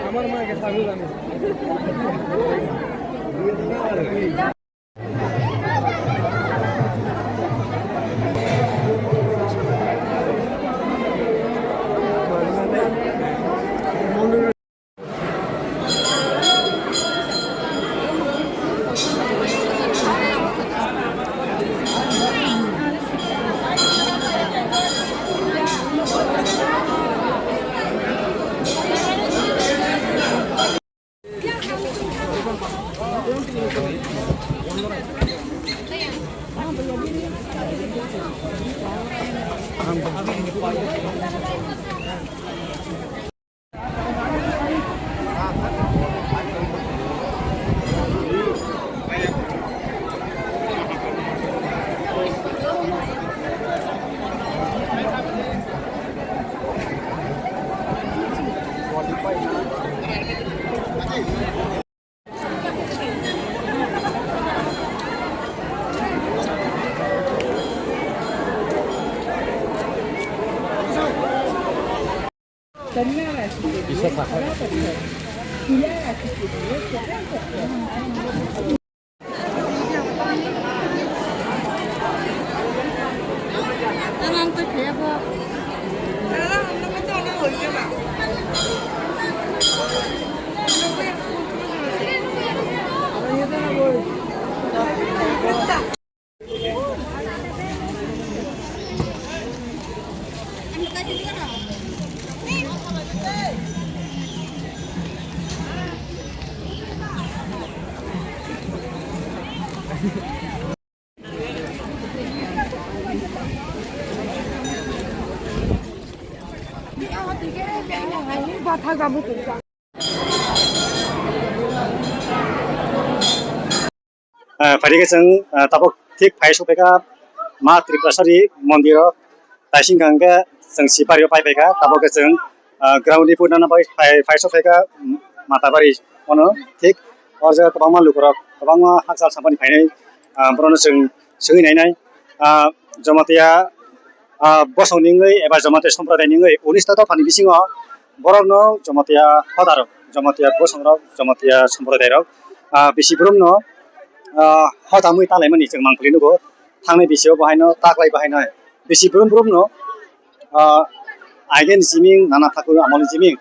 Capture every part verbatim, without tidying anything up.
আমার মাকে স্বামী জানে। Ah, phaikhe chwng, ah, tabuk thik phai sokphaikha ma Tripurasari mondiro, taising hwnkhe chwng Sipari o paiphaikha, tabuk khe chwng, ah, ground report nana bai phai, phai sokphaikha Matabari ono thik o jaga kwbangma lukurok kwbangma hakchal sampani phainai, ah, borokno chwng swngwi nainai, ah, Jamatia ah, bosong ni wngwi eba Jamatia sompradai ni wngwi unis ta dophani bisingo borokno Jamatia hodarok, Jamatia bosongrok, Jamatia sompradairok, ah, bisi borokno, ah, hodamwi talaimani chwng mangpili nugo. Thangnai bisio bo haino taklai bo haino bisi borom borokno, ah, aigeni siming nana thakur amolni siming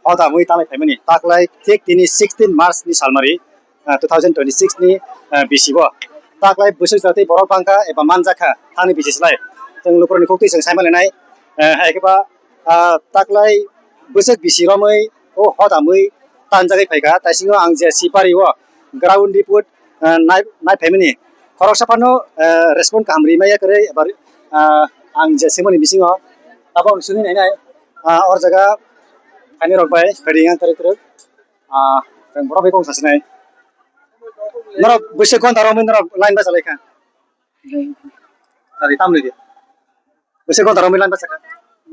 hodamwi talai phaimani taklai thik tini sixteen March ni salmari, ah, two thousand twenty-six ni, ah, bisi bo. Taklai bwswk jatwi borok bangkha eba manjakha thani bisi slai. Chwng lukurokni khuktwi chwng saima lenai, ah, hai khe ba, ah, taklai bwswk bisi romwi o hodamwi tanjagwi phaikha. Taisingo ang je Sipari o ground report, ah, nai, nai phaimani khoroksa phano, ah, respond kaham rimaya kwrwi eba, ah, ang je swimani bisingo abo ang swngwi nainai, ah, or jaga thani rok bai khairiyang kwrwi kwrwi. Ah, chwng borok bai kok sasinai. Norok bwswk gonta romwi norok line bachalaikha? Tari tamni di. Bwswk gonta romwi line bachakha?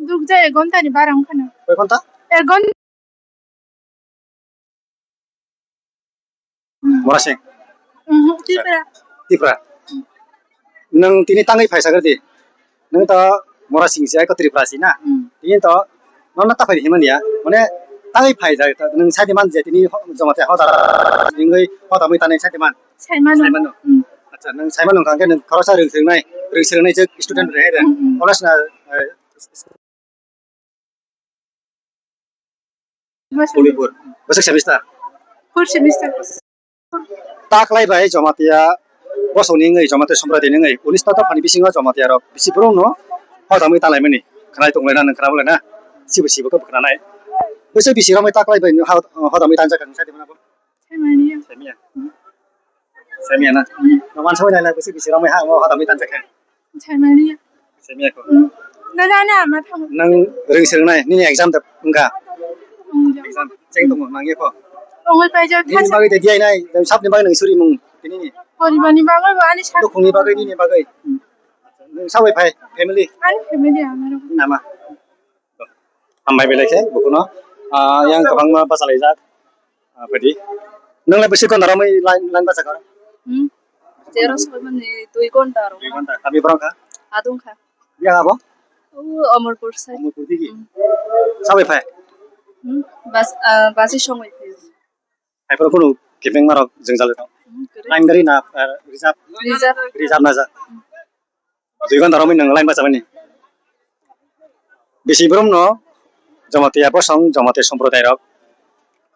Dukjak ek gonta ni bara wngkha na. Koi gonta? Ek gonta. Morasing? Mhm, Tripura. Tripura. Nwng tini tangwi phaisa khe di. Nwng to Morasing se, ai ko Tripura si na. Hmm. Tini to nono ta phai himani ya. Mane tangwi phai jai to nwng sai di man je tini ho-, Jamatia hoda. Nwng oi hoda mui tani sai di man. Saimano. Saimano. Hmm. Acha, nwng saimano kangke nwng khoroksa rwng swrwngnai, rwng swrwngnai je student rwng hai rwng. Hmm, hmm. College na, eh, Bwswk. Forty-four. Bwswk semester? Fourth semester. Taklai bai Jamatia bosongni wngwi, Jamatia sompradini wngwi, unis ta dophani bisingo Jamatia rok bisi borokno hotamwi tanlaimani khwnai tonglaina, nwng khwnabo laina, sibo sibo khe khwnanai. Bwswk bisi romwi taklai bai ho-, hotamwi tanjak ang sai di mano bo? Saimanya. Saimanya. Saimanya na? Nwng uansugwi nailai bwswk bisi romwi ha, omo hoda mwi tanjakha. Saimanya. Saimanya ko. Nana na ama thamu. Nwng ring swrwngnai, nini exam da wngkha? Exam cheng tongo, nangya ko. Ongoi paijak. Nini bagwi de diai nai, sabni bagwi nwng suri mung, tini ni. Poribani bagwi bo ani sa. Dukhungni bagwi, nini bagwi. Nwng sabai phai, family? Ani family amaro. Nama? Hambai belai khe bukuno, ah, yang kwbangma bachalaijak, ah, baidi. Nwng lai bwswk ghonta romwi line, line bachakha? Hmm. Tero soi mani dui ghonta rok. Dui ghonta. Kami borok kha? Adung kha. Ya abo? O Amarpur sai. Amarpur digi? Hmm. Sabai phai? Hmm. Bas, ah, basi songwi phai. Hai phuru kunu kebengma rok jwngjal tong. Hmm, kwrwi. Line gari na, ah, reserve? Reserve. Reserve na ja? Hmm. Dui ghonta romwi nwng line bachamani. Bisi borok no Jamatia bosong, Jamatia somprodai rok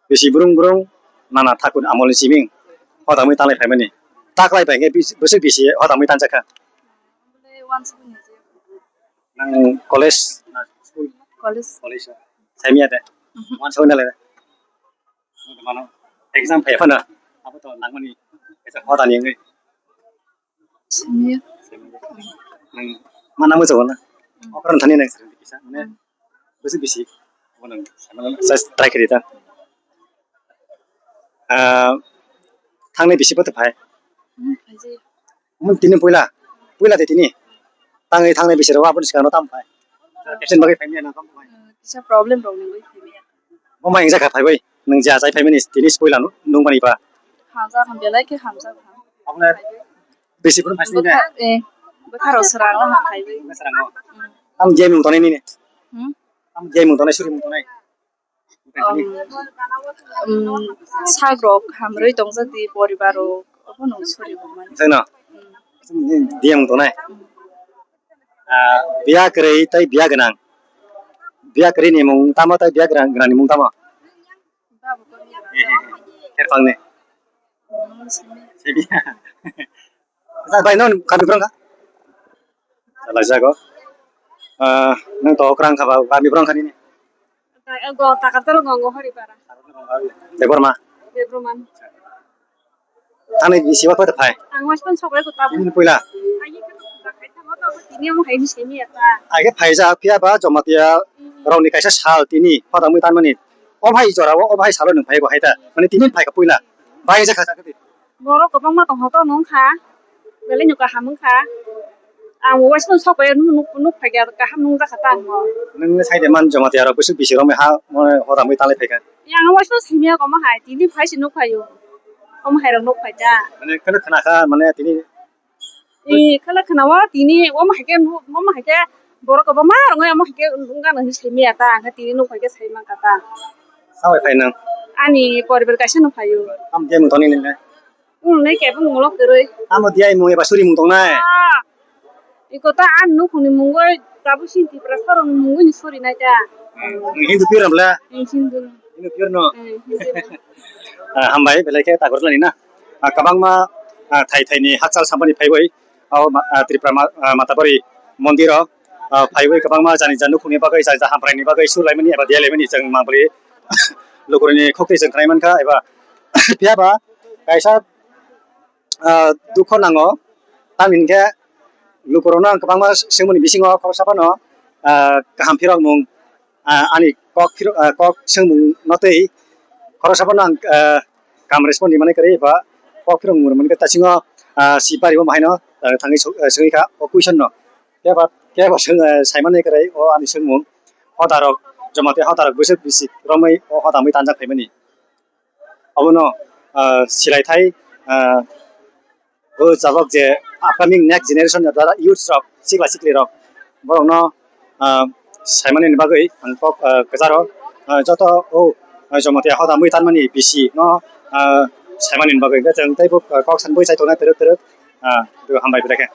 bisi brung brung nana thakur amolni siming hoda mwi tanglai phaimani. Taklai bai khe bis-, bwswk bisi hoda mwi tanjakha. Nwng college na school? College. College. Saimanya de? Mhm. Uansugwi nailai. Mano exam phai phano abo to nangmani kaisa hoda ni wngwi. Simi. Nwng mana muchungo na? Mm. Okran thani nang sari kisa mane Mm. bisi bisi. Bono saimano sa try kiri ta. Ah, thangnai bisi bote phai. Mm, phaiji. Mun tini puila. Puila de tini. Tangwi thangnai bisi rok aboni sikang no tam phai. Absent bagwi phai manya na tam phai. Kisa problem rok nungwi phai manya. Omo hingjak kha phaiwi nwng je achai phaimani tini se puila nung, nungmani ba. Hamjak ham belai khe hamjak ham. Abole bisi phuru phaisni de. Bwkha, eh, bwkha rok srang o ham phaiwi. Bwkha srang o. Hmm. Tam je mung tonai nini. Hmm? Tam je mung tonai suri mung tonai. Um, um, sak rok hamrwi tongjak di poribar rok obo nung suri mung mani. Jeno. Hmm. Diya mung tonai. Hmm. Ah, biya kwrwi tei biya gwnang. Biya kwrwi ni mung tamo tei biya gwnang, gwnang ni mung tamo? Babu kami. Kherpang ni. Hmm, simi. Simi. Sa bai non kami brong ka? Chala jago. Ah, nang to krang kha ba kami brong kha nini. Go takatalo go go hari para. Debbarma. Debbarma. Thani bisi wa kota phai. Ang mas pon sokre kota. Ini puila. Tini ang hai ni semi ata. Age phai ja phiya ba Jamatia rok ni kaisa sal tini hoda mui tanmani. O bhai jora o, o bhai salo nung phai bo hai ta. Mane tini phai ka puila. Bai ja kha kha. Borok kwbangma tongthoto nung kha, belai no kaham wng kha. Ang bo waisa sok bai nuk, nuk phai kha, kaham nung jak kha ta ang bo. Nung sai de man Jamatia rok bwswk bisi romwi ha, mo hoda mui talai phai kha. Yang waisa simi ya komo hai, tini phai si nuk phai o. Komo hai rok nuk phai ta. Mane khana khana kha, mane tini. Ee, khana khana o tini, omo hai khe, omo hai khe, borok kwbangma rok omo hai khe wng gana hinwi sai manya ta, ang khe tini nuk phai khe sai man kha ta. Sabai phai nang? Ani poribar kaisa no phai o. Tamo diya mung tongnai nini le? Nini le kebo mung lo kwrwi. Tamo diya mung eba suri mung tongnai? Ah. Iko ta ani nukhungni mungwi tabuk chini Tiprasa rokni mungwi ni suri nai ta. Hindu pure bla? Hindu. Hindu pure no? Eh, Hindu no. Ah, hambai, belai khe takhorlani na. Ah, kwbangma, ah, thai thaini hakchal sampani phaiwi, o ma-, ah, Tripura ma-, ah, Matabari mondir o, ah, phaiwi kwbangma jani ja nukhungni bagwi, jani ja hamkraini bagwi sulaimani eba diyalaimani chwng mangpili lukurokni khukti chwng khnai mankha eba phiya ba kaisa, ah, dukho nango. Tamni hinkhe lukurokno ang kwbangma swngmani bisingo khoroksa phano, ah, kaham phirokmung, ah, ani kok phiro-, ah, kok swngmung no twi khoroksa phano ang, ah, kam respond rimani kwrwi ba kok phirokmung rimani kwrwi tasingo, ah, sipari bo bahaino, ah, thangwi sw-, ah, swngwi kha o question no. Kebo, kebo swng, ah, saimani kwrwi o ani swngmung hodarok, joma tei hodarok bwswk bisi romwi o hoda mui tanjak phaimani. Abono, ah, silaithai, ah, o chabak je upcoming next generation ni dara youths rok, sikla sikli rok, borokno, ah, saimani ni bagwi ang kok, ah, kwcharo, ah, joto o, ah, Jamatia hoda mui tanmani bisi no, ah, saimani ni bagwi hwnkhe chwng teibo, ah, kok sanwi chai tongnai twrwk twrwk, ah, hambai belai khe.